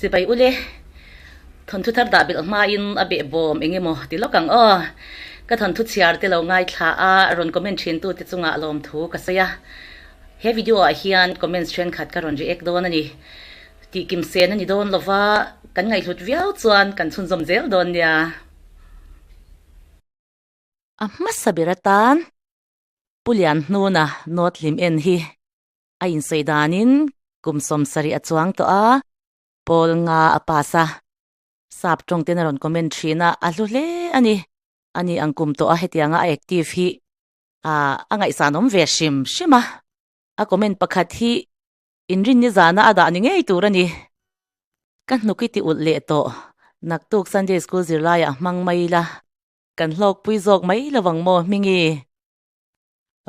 Chibai ule, thawnthu thar dah belh hmain a behbawm eng emaw ti lawk ang aw. Ka thawnthu chhiar te lo ngaithla a, rawn comment thin tu te chungah lawmthu ka sawi a. He video ah hian comments thenkhat ka rawn react dawn a ni. Tih kim sen a ni dawn lova, kan ngaihhlut viau chuan kan chhunzawm zel dawn nia. A hmasa ber atan Pu Lianhnuna North Hlim en hi a insawi danin kum 70 a chuang tawh a, pawl nga a pass a, sap tawng ten a rawn comment thin a, a hlu hle a ni. Ani ang kum tawh a hetianga a active hi a ngaihsan awm ve hrim hrim a, a comment pakhat hi inrinni zana a dah ni ngei tur a ni. Ka hnuk i ti ulh leh tawh, naktuk Sunday school zirlaiah hmang mai ila, kan hlawkpui zawk mai lovang maw Hmingi?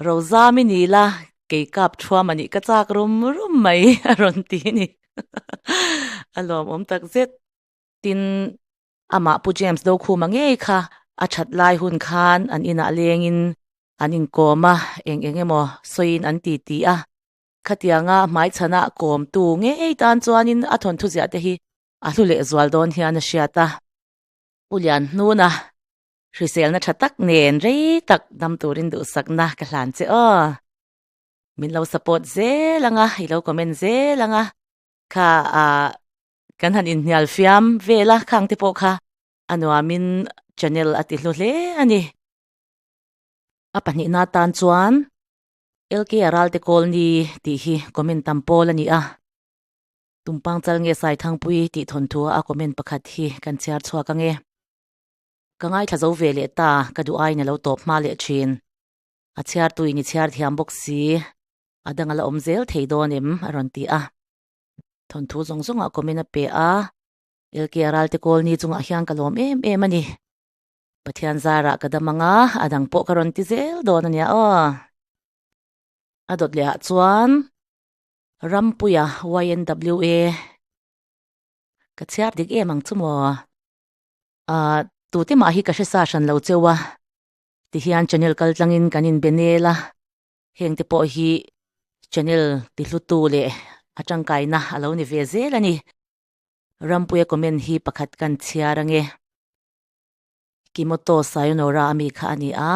Rozami ni la, kei kap thuam a nih ka chak rum rum mai a rawn ti a ni. A lawmawm tak zet. Tin, amah Pu James Dokhuma ngei kha a that lai hun khan an inah lengin an inkawm a, eng eng emaw sawiin an ti ti a. Khatianga hmaichhana kawmtu ngei tan chuanin a thawnthu ziah te hi a hlu lehzual dawn hian a hriat a. Pu Lianhnuna Hriselna tha tak nen rei tak dam turin duhsakna ka hlan che aw. Min lo support zel anga, i lo comment zel anga, kha ah kan han inhnial fiam vel a khang te pawh kha a nuamin channel a ti hlu hle a ni. A pahnihna tan chuan LK Aralte Kawlni tih hi comment tam pawl a ni a. Tumpang chal nge Saithangpui tih thawnthu a comment pakhat hi kan chhiar chhuak ange. Ka ngaithla zo ve leh ta, ka duh aiin a lo tawp hma leh thin. A chhiartuin i chhiar thiam bawk si, a dang a la awm zel thei dawn em? a rawn ti a. Thawnthu zawng zawngah comment a pe a, LK Ralte Kawlni chungah hian ka lawm em em a ni. Pathian zarah ka dam ang a, a dang pawh ka rawn ti zel dawn a nia aw. A dawt lehah chuan Rampuia YNWA ka chhiar dik em ang chu maw? Ahh tute mah hi ka hre sa hran lo cheu a, tihian channel kal tlangin kan inbe nel a, heng te pawh hi channel ti hlutu leh a tangkaina a lo ni ve zel a ni. Rampuia comment hi pakhat kan chhiar ange. Kimoto Sayonara ami kha a ni a,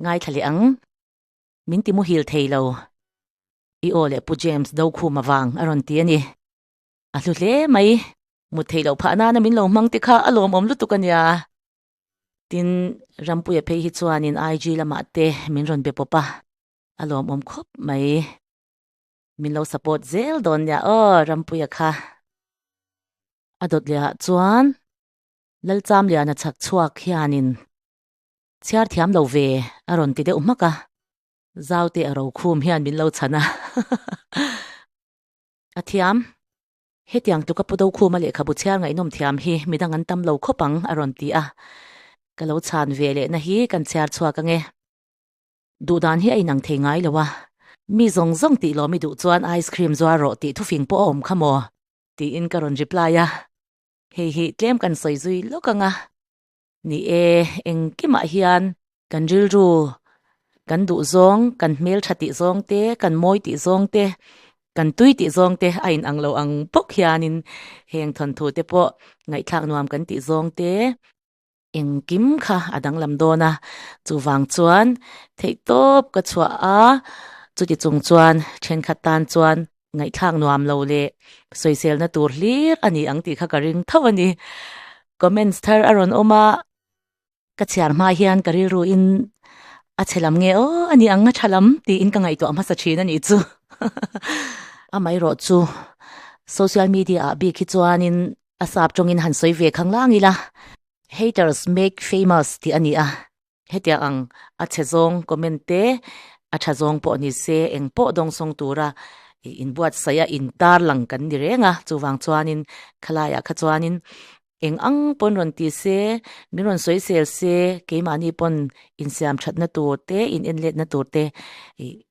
ngaithla leh ang, min ti muhil thei lo, i aw leh Pu James Dokhuma vang a rawn ti a ni. A hlu hle mai. Mut theih loh phah nana min lo hmang te kha a lawmawm lutuk a nia. Tin, Rampuia phei hi chuanin IG lamah te min rawn be pawp a, a lawmawm khawp mai. Min lo support zel dawn nia aw Rampuia kha. A dawt leh ah chuan Lalchamliana chhak chhuak hianin chhiar thiam lo ve a rawn ti deuh hmak a, Zaute a rokhum hian min lo chhan a. A thiam. Hetiang tluk a pu Dokhuma lehkhabu chhiar ngaihnawm thiam hi midang an tam lo khawp ang a rawn ti a. Ka lo chhan ve lehna hi kan chhiar chhuak ange. Duhdan hi a inang thei ngai lo a. Mi zawng zawng tih lawm i duh chuan ice cream zuar rawh tih thufing pawh a awm kha maw? tiin ka rawn reply a. Hei hi tlem kan sawi zui lawk ang a. Ni e, engkimah hian kan rilru, kan duh zawng, kan hmeltha tih zawng te, kan mawi tih zawng te, kan tui tih zawng te a inang lo ang bawk hianin heng thawnthu te pawh ngaihthlak nuam kan tih zawng te engkim kha a danglam dawn a. Chuvang chuan theihtawp ka chhuah a, chuti chung chuan thenkhat tan chuan ngaihthlak nuam lo leh sawiselna tur hlir a ni ang tih kha ka ring tho a ni. Comments thar a rawn awm a, ka chhiar hma hian ka rilru in a chhe lam nge aw a ni ang a tha lam tiin ka ngaihtuah hmasa thin a nih chu. Amaherawh chu social media ah bik hi chuanin a sap tawngin han sawi ve khang lang ila, haters make famous tih a ni a. Hetiang ang a chhe zawng comment te, a tha zawng pawh ni se eng pawh dawngsawng tura inbuatsaih a intar lang kan ni reng a, chuvang chuanin khalaiah kha chuanin eng ang pawn rawn ti se, min rawn sawi sel se, keimahni pawn insiam thatna tur te, in enletna tur te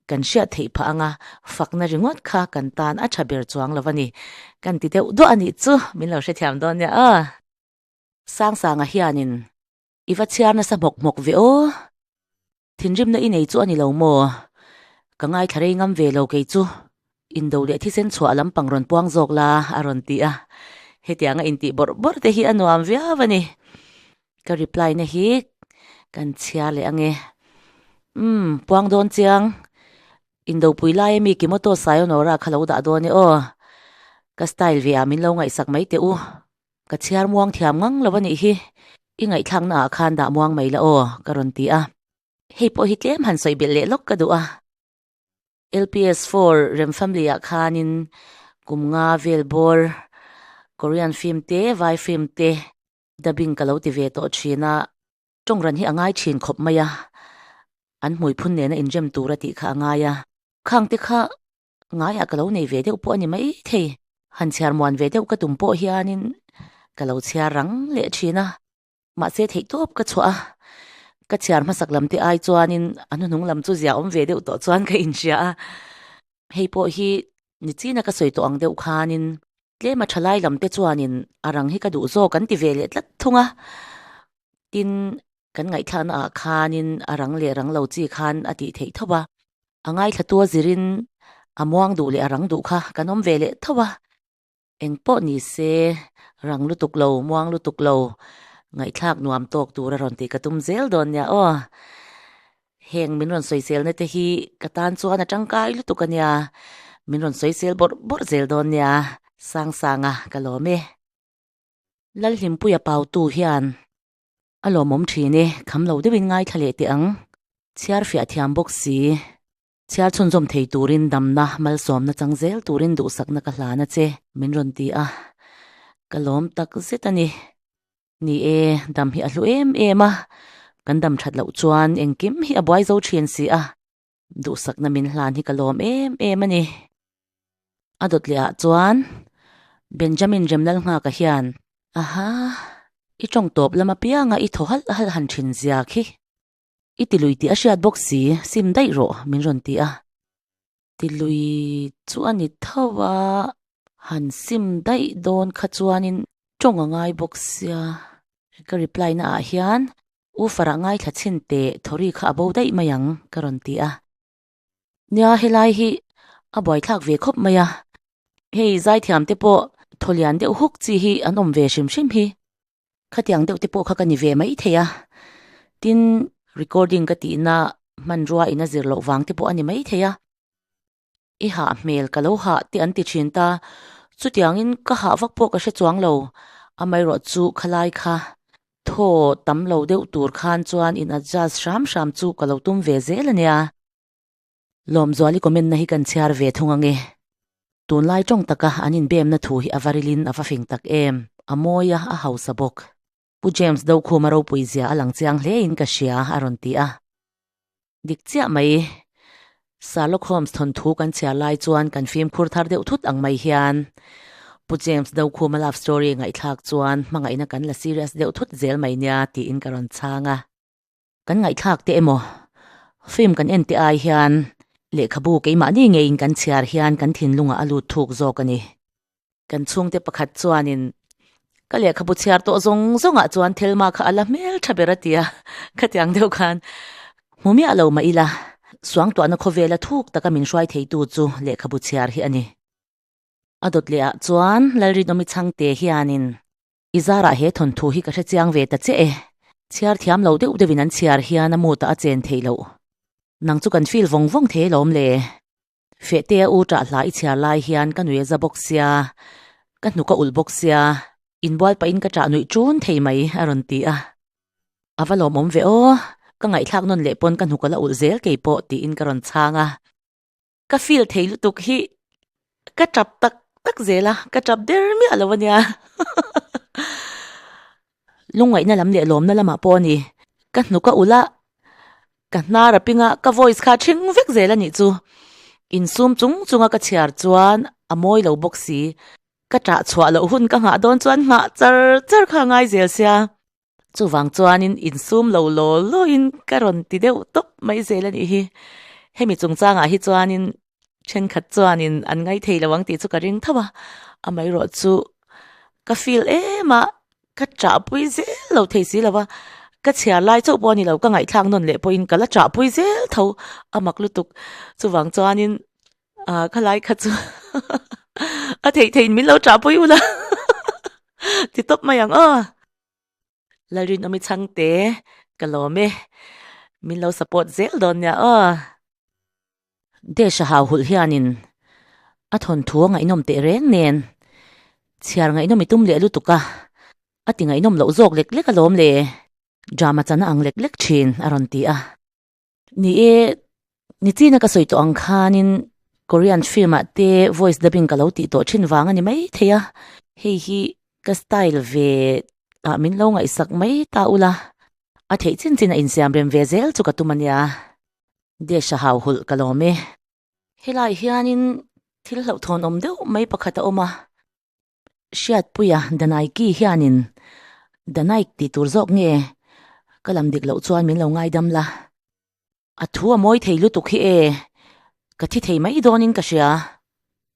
kan hriat theih phah ang a, fakna ringawt kha kan tan a tha ber chuang lo a ni. Kan ti deuh duah a nih chu, min lo hrethiam dawn nia aw. Sangsanga hianin I va chhiar nasa hmawk hmawk ve aw. Thinrimna i nei chu a ni lo maw? Ka ngaithla rei ngam ve lo kei chu. Indo leh thisen chhuah lampang rawn puang zawk la, a rawn ti a. Hetianga intih bawrh bawrh te hi a nuam viau a ni. Ka reply na hi kan chhiar leh ange. Umm, puang dawn chiang. Indopui lai ami Kimoto Sayonara kha lo dah dawn e aw. Ka style ve ah min lo ngaihsak mai teh u. Ka chhiar muang thiam ngang lo a nih hi. I ngaihthlak na ah khan dah muang mai la aw, ka rawn ti a. Hei pawh hi tlem han sawi belh leh lawk ka duh a. LPS 4 rem family ah khanin kum nga vel bawr Korean film te vai film te dubbing ka lo ti ve tawh thin a, tawng ran hi a ngai thin khawp mai a, an hmui phun nena inrem tur a tih kha a ngai a, khang te kha ngaiah ka lo nei ve deuh pawh a ni mai thei, han chhiar muan ve deuh ka tum pawh hianin ka lo chhiar rang leh thin a. Mahse theihtawp ka chhuah a, ka chhiar hmasak lam te ai chuanin a hnuhnung lam chu zia awm ve deuh tawh chuan ka inhria a. Hei pawh hi nichina ka sawi tawh ang deuh khanin tlema thalai lam te chuanin a rang hi ka duh zawk an ti ve leh tlat thung a. Tin, kan ngaihthlakna ah khanin a rang leh rang lo chi khan a tih theih tho a. A ngaithlatu a zirin a muang duh leh a rang duh kha kan awm ve leh tho a. Eng pawh ni se, rang lutuk lo, muang lutuk lo, ngaihthlak nuam tawk tur a rawn tih ka tum zel dawn nia aw. Heng min rawn sawiselna te hi ka tan chuan a tangkai lutuk a nia, min rawn sawisel bawrh bawrh zel dawn nia, Sangsanga ka lawm e. Lalhlimpuia pautu hian a lawmawm thin e, kham lo deuhin ngaithla leh teh ang, chhiar fiah thiam bawk si. Chhiar chhunzawm thei turin damna malsawmna chang zel turin duhsakna ka hlan a che, min rawn ti a, ka lawm tak zet a ni. Ni e, dam hi a hlu em em a, kan dam that loh chuan engkim hi a buai zo thin si a, duhsakna min hlan hi ka lawm em em a ni. A dawt leh ah chuan Benjamin Remlalnghaka hian, Aha, i tawng tawp lam apianga i thaw halh halh han thin zia khi. I ti lui tih a hriat bawk si, sim daih rawh, min rawn ti a. Ti lui chu a ni tho a, han sim daih dawn kha chuanin tawng a ngai bawk sia. Ka reply na ah hian, U Farah ngaithla chhin teh, Thawri kha a bo daih mai ang, ka rawn ti a. Nia, helai hi a buaithlak ve khawp mai a, hei zaithiam te pawh thawlian deuh huk chi hi an awm ve hrim hrim hi. Khatiang deuh te pawh kha ka ni ve mai thei a, tin recording ka tihna hmanrua in a zir loh vang te pawh a ni mai thei a, i hah hmel ka lo hah te an ti thin ta, chutiangin ka hah vak pawh ka hre chuang lo, amaherawh chu khalai kha thaw tam lo deuh tur khan chuan in adjust hram hram chu ka lo tum ve zel a nia. Lawmzuali comment na hi kan chhiar ve thung ange. Tunlai tawng taka an inbemna thu hi a va rilin a va fing tak em. A mawi a, a hausa bawk. Pu James Dokhuma ropui zia a lang chiang hle in ka hria a rawn ti a. Dik chiah mai. Sherlock Holmes thawnthu kan chhiar lai chuan kan fimkhur thar deuh thut ang mai hian Pu James Dokhuma love story ngaihthlak chuan hmangaihna kan la serious deuh thut zel mai nia tiin ka rawn chhang a. Kan ngaihthlak te emaw, film kan en te ai hian lehkhabu keimahni ngeiin kan chhiar hian kan thinlungah a lut thuk zawk a ni. Kan chhungte pakhat chuanin ka lehkhabu chhiar tawh zawng zawngah chuan Thelma kha a la hmel tha ber a ti a, khatiang deuh khan hmu miah lo mah ila, suangtuahna khawvela thuk taka min hruai theitu chu lehkhabu chhiar hi a ni. A dawt leh ah chuan Lalrinawmi chhangte hianin I zarah he thawnthu hi ka hre chiang ve ta che e. Chhiar thiam lo deuh deuhin an chhiar hian a mood ah a chen theih loh. Nang chu kan feel vawng vawng thei alawm le. Fehtea u ṭah hla i chhiar lai hian ka nui a za bawk sia, ka hnuk a ulh bawk sia, inbual pahin ka ṭah nuih ṭun thei mai a rawn ti a. A va lawmawm ve aw, ka ngaihthlak nawn leh pawn ka hnuk a la ulh zel kei pawh tiin ka rawn chhang a. Ka feel thei lutuk hi ka tap tak tak zel a, ka tap der miah lo a nia. Lungngaihna lam leh lawmna lamah pawh a ni. Ka hnuk a ulh a, ka hnar a ping a, ka voice kha a ṭhing vek zel a nih chu. Insum chung chunga ka chhiar chuan a mawi lo bawk si. Ka ṭah chhuah loh hun ka nghah dawn chuan nghah char char kha a ngai zel sia. Chuvang chuanin insum lo law lawin ka rawn ti deuh tawp mai zel a nih hi. Hemi chungchangah hi chuanin thenkhat chuanin an ngaithei lo ang tih chu ka ring tho a, amaherawh chu ka feel em a, ka chahpui zel lo thei si lo a, ka chhiar lai chauh pawh a ni lo, ka ngaihthlak nawn leh pawhin ka la chahpui zel tho a mak lutuk. Chuvang chuanin ah khalai kha chu a theih theihin min lo chahpui ula. Ti tawp mai ang aw. Lalrinawmi chhangte ka lawm e. Min lo support zel dawn nia aw. Desha hau hulh hianin a thawnthu a ngaihnawm teh reng nen chhiar ngaihnawm i tum leh lutuk a, a ti ngaihnawm loh zawk lek lek alawm le. Drama chana ang lek lek thin a rawn ti a. Ni e, nichina ka sawi tawh ang khanin Korean film ah te voice dubbing ka lo tih tawh thin vang a ni mai thei a, hei hi ka style ve ah min lo ngaihsak mai ta ula, a theih chin chin a insiam rem ve zel chu ka tum a nia. Desha hau hulh ka lawm e. Helai hianin thil hlauhthawn awm deuh mai pakhat a awm a, Hriatpuia Danaiki hianin Danaik tih tur zawk nge ka lam dik loh chuan min lo ngaidam la. A thu a mawi thei lutuk hi e, ka thi thei mai dawnin ka hria.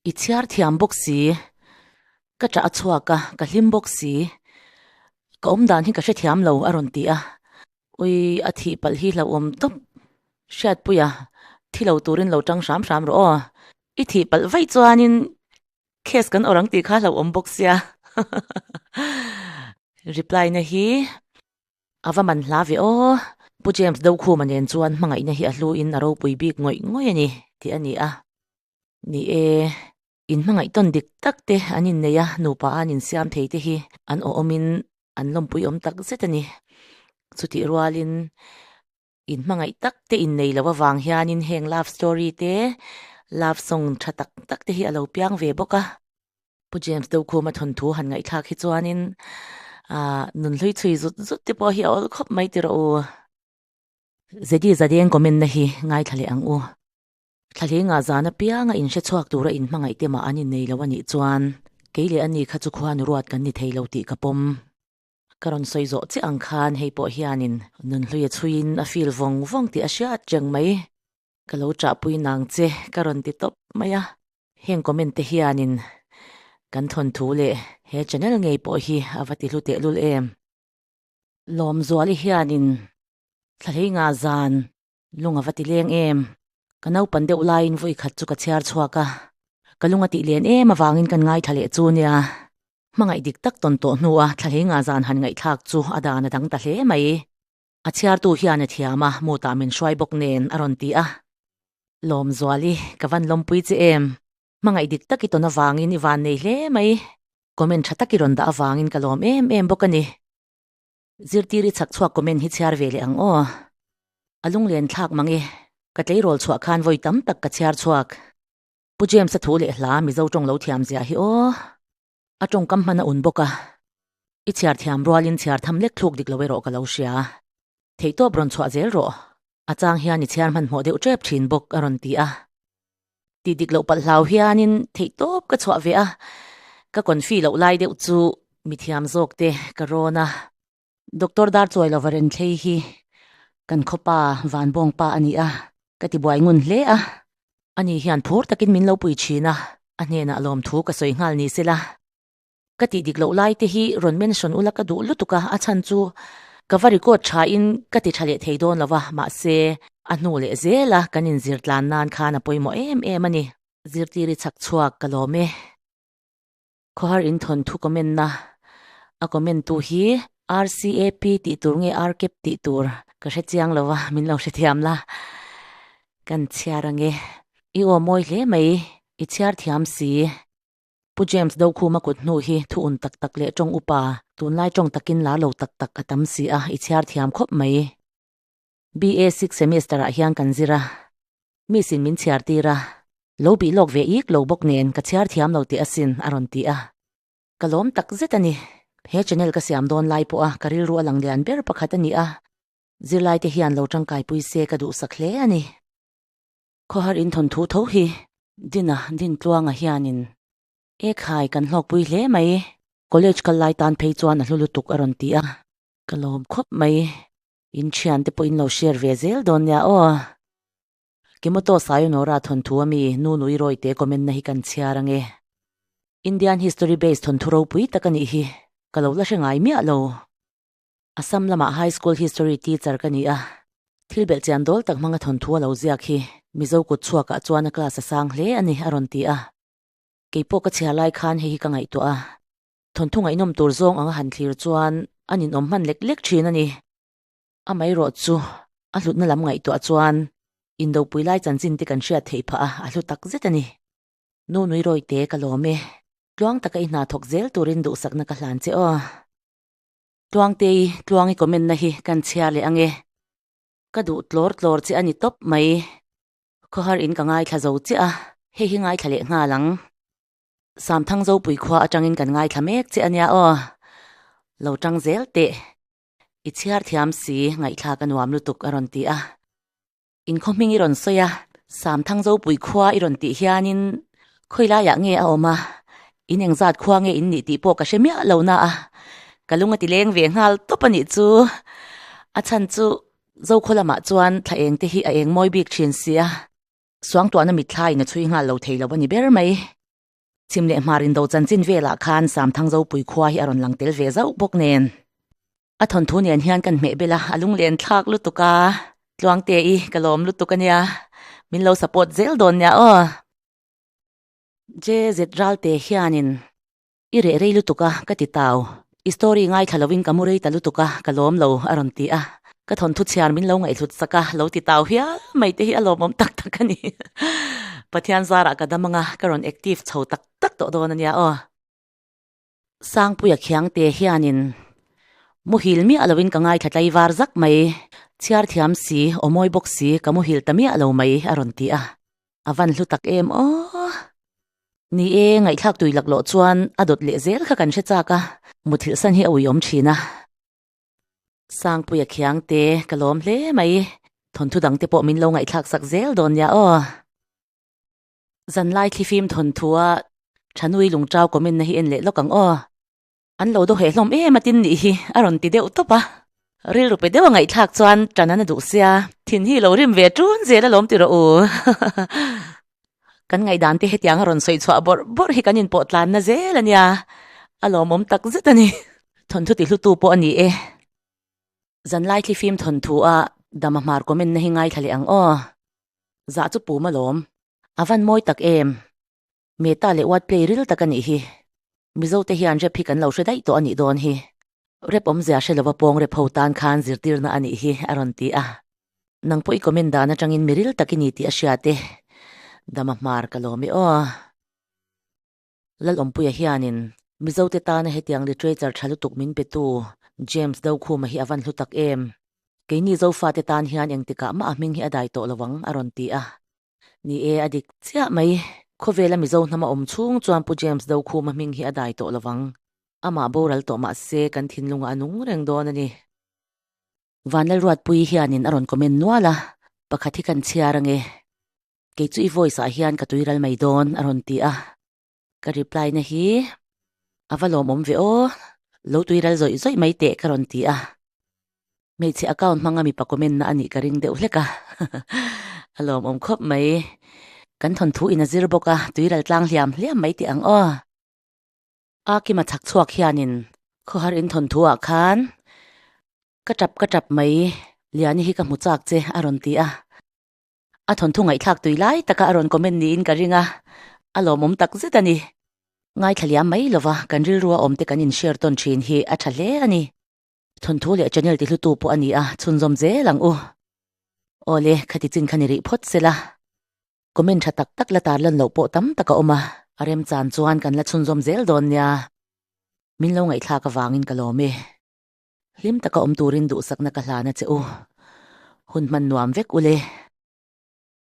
I chhiar thiam bawk si, ka ṭah a chhuak a, ka hlim bawk si. Ka awmdan hi ka hrethiam lo a rawn ti a. Ui, a thih palh hi hlauhawm tawp. Hriatpuia, thi lo turin lo ṭang hram hram rawh aw. I thih palh vaih chuanin case kan awrh ang tih kha hlauhawm bawk sia. Reply na hi a va man hla ve aw. Pu James Dokhuma nen chuan hmangaihna hi a hluin a ropui bik ngawih ngawih a ni tih a ni a. Ni e. In hmangaih tawn dik tak te an innei a, nupa an insiam thei te hi an awhawmin an lawmpui awm tak zet a ni. Chutih rualin in hmangaih tak te innei loh avang hianin heng love story te, love song tha tak tak te hi a lo piang ve bawk a. Pu James Dokhuma thawnthu han ngaihthlak hi chuanin ah nunhlui chhui zut zut te pawh hi a awl khawp mai tiraw u. Zedi Zadeng comment na hi ngaithla leh ang u. Thlahlengah zan apianga inhre chhuak tura inhmangaih te mah an innei lo a nih chuan kei leh ani kha chu khuanu ruat kan ni thei lo tih ka pawm. Ka rawn sawi zawh chiah ang khan hei pawh hianin nunhlui a chhuiin a feel vawng vawng tih a hriat reng mai. Ka lo ṭahpui nang che ka rawn ti tawp mai a. Heng comment te hianin kan thawnthu leh he channel ngei pawh hi a va ti hlu tehlul em. Lawmzuali hianin Thlahlengah zan Lung a va ti leng em? Ka naupan deuh laiin vawi khat chu ka chhiar chhuak a, ka lung a tih len em avangin kan ngaithla leh chu nia. Hmangaih dik tak tawn tawh hnua thlahleinga zan han ngaihthlak chu a dan a dang ta hle mai. A chhiartu hian a thiam a, mutah min hruai bawk nen a rawn ti a. Lawmzuali, ka van lawmpui che em? Hmangaih dik tak i tawn avangin i van nei hle mai. Comment tha tak i rawn dah avangin ka lawm em em bawk a ni. Zirtir i chhak chhuak comment hi chhiar ve leh ang aw. A lunglen thlak mang e, ka tleirawl chhuah khan vawi tam tak ka chhiar chhuak. Pu James-a thu leh hla Mizo tawng lo thiam zia hi aw. A tawngkam hman a un bawk a. I chhiar thiam rualin chhiar tham lek thluk dik lo erawh ka lo hria. Theihtawp rawn chhuah zel rawh. A chang hian i chhiar hmanhmawh deuh tep thin bawk a rawn ti a. Ti dik loh palh hlau hianin theihtawp ka chhuah ve a, ka confi loh lai deuh chu mithiam zawk te ka rawn a. Doctor Darchuai lova Renthlei hi kan khawpa Vanbawng pa a ni a, ka ti buai ngun hle a. Ani hian phur takin min lo pui thin a, a hnenah lawmthu ka sawi nghal ni sela. Ka tih dik loh lai te hi rawn mention ula ka duh lutuk a, a chhan chu ka va record tha in ka ti tha leh thei dawn lo va, mahse a hnu leh zel a kan inzir tlan nan khan a pawimawh em em a ni. Zirtir i chak chhuak ka lawm e. Khawhar in thawnthu comment na a comment tu hi RCAP tih tur nge RCAP tih tur ka hre chiang lo va, min lo hrethiam la. Kan chhiar ange. I aw mawi hle mai, i chhiar thiam si. Pu James Dokhuma kut hnu hi thu un tak tak leh tawng upa, tunlai tawng takin lar lo tak tak a tam si a, i chhiar thiam khawp mai. BA sixth semester ah hian kan zir a, Miss in min chhiar tir a, lo bih lawk ve ik lo bawk nen ka chhiar thiam lo teh asin a rawn ti a. Ka lawm tak zet a ni. He channel ka siam dawn lai pawh a ka rilru a lang lian ber pakhat a ni a, zirlai te hian lo tangkaipui se ka duhsak hle a ni. Khawhar in thawnthu tho hi Dina Dintluanga hianin Ekhai kan hlawkpui hle mai, college kal lai tan phei chuan a hlu lutuk a rawn ti a, ka lawm khawp mai, in thiante pawh in lo share ve zel dawn nia aw. Kimoto Sayonora thawnthu ami nu nui rawite comment na hi kan chhiar ange. Indian history based thawnthu ropui tak a nih hi, ka lo la hre ngai miah lo. Assam lamah High School History teacher ka ni a, thil belh chian dawl tak hmanga thawnthu a lo ziak hi Mizo kut chhuakah chuan a class a sang hle a ni a rawn ti a. Keipawh ka chhiar lai khan hei hi ka ngaihtuah a. Thawnthu ngaihnawm tur zawng anga han thlir chuan a ninawm hman lek lek thin a ni. Amaherawh chu a hlutna lam ngaihtuah chuan indopui lai chanchin te kan hriat theih phah a, a hlu tak zet a ni. Nu nui rawite ka lawm e. Tluang taka i hna thawk zel turin duhsakna ka hlan che aw. Tluangtei tluang i comment na hi kan chhiar leh ange. Ka duh tlawr tlawr che a ni tawp mai. Khawhar in ka ngaithla zo chiah a, hei hi ngaithla leh nghal ang. Samthang Zopui khua atangin kan ngaithla mek che a nia aw. Lo tang zel teh. I chhiar thiam si ngaihthlak a nuam lutuk a rawn ti a. In khaw hming i rawn sawi a, Samthang Zopui khua i rawn tih hianin khawi laiah nge a awm a, in engzat khua nge in nih tih pawh ka hre miah lo na a, ka lung a ti leng ve nghal tawp a nih chu. A chhan chu Zokhaw lamah chuan thla eng te hi a eng mawi bik thin si a, suangtuahna mitthlaiin a chhui nghal lo thei lo a ni ber mai. Chhim leh hmar indo chanchin velah khan Samthang Zopui khua hi a rawn lang tel ve zauh bawk nen. A thawnthu nen hian kan hmeh bel a, a lunglen thlak lutuk a, Tluangte i ka lawm lutuk a nia, min lo support zel dawn nia aw. JZ Ralte hianin i reh rei lutuk a ka ti tau, i story ngaithla lovin ka mu rei ta lutuk a, ka lawm lo a rawn ti a, ka thawnthu chhiar min lo ngaihhlut sak a, lo ti tau hial mai te hi a lawmawm tak tak a ni. Pathian zarah ka dam anga ka rawn active chho tak tak tawh dawn a nia aw. Sangpuia Khiangte hianin muhil miah loin ka ngaithla tlai var zak mai, chhiar thiam si, aw mawi bawk si, ka muhil ta miah lo mai a rawn ti a, a van hlu tak em aw. Ni e, ngaihthlak tui laklawh chuan a dawt leh zel kha kan hre chak a, muthilh san hi a uiawm thin a. Sangpuia Khiangte ka lawm hle mai, thawnthu dangte pawh min lo ngaihthlak sak zel dawn nia aw. Zanlai thlifim thawnthua Thanui lungchau comment na hi en leh lawk ang aw. An lo dawheh hlawm em a tin nih hi a rawn ti deuh tawp a. Rilru pe deuh a ngaihthlak chuan tan an a duh sia, thin hi lo rim ve ṭun zel alawm ti rawh u. Kan ngaihdan te hetiang a rawn sawi chhuah bawrh bawrh hi kan inpawh tlanna zel a nia, a lawmawm tak zet a ni. Thawnthu ti hlutu pawh a ni e. Zanlai thlifim thawnthu a dama hmar comment na hi ngaithla leh ang aw. Zah chu pum alawm. A van mawi tak em? Meta leh word play ril tak a nih hi. Mizo te hian rap hi kan lo hre daih tawh a nih dawn hi. Rap awmzia hre lova pawng rap ho tan khan zirtirna a nih hi a rawn ti a. Nang pawh i comment dan atangin mi ril tak i ni tih a hriat e. Dama hmar ka lawm e aw. Lalawmpuia hianin Mizote tana hetiang literature tha lutuk min petu James Dokhuma hi a van hlu tak em? Keini Zofate tan hian engtikah mah a hming hi a dai tawh lo ang a rawn ti a. Ni e, a dik chiah mai. Khawvela Mizo hnam a awm chhung chuan Pu James Dokhuma hming hi a dai tawh lo ang. Amah boral tawh mah se kan thinlungah a nung reng dawn a ni. Vanlalruatpuii hianin a rawn comment nual a, pakhat hi kan chhiar ange. Kei chu i voice ah hian ka tuiral mai dawn a rawn ti a, ka reply na hi a va lawmawm ve aw, lo tuiral zawih zawih mai teh ka rawn ti a, hmeichhe account hmanga mipa comment na a nih ka ring deuh hlek a, a lawmawm khawp mai, kan thawnthu in a zir bawk a, tuiral tlang hliam hliam mai teh ang aw. A kima chhak chhuak hianin khawhar in thawnthu ah khan ka tap ka tap mai, Liani hi ka hmu chak che a rawn ti a. A thawnthu ngaihthlak tui lai taka a rawn comment niin ka ring a, a lawmawm tak zet a ni. Ngaithla liam mai lova kan rilrua awmte kan in share tawn thin hi a tha hle a ni. Thawnthu leh channel ti hlutu pawh a ni a, chhunzawm zel ang u. Awle, khati chin kha ni rih phawt sela. Comment tha tak tak la tarlan loh pawh tam tak a awm a, a remchan chuan kan la chhunzawm zel dawn nia. Min lo ngaihthlak avangin ka lawm e. Hlim taka awm turin duhsakna ka hlan a che u. Hun hman nuam vek u le.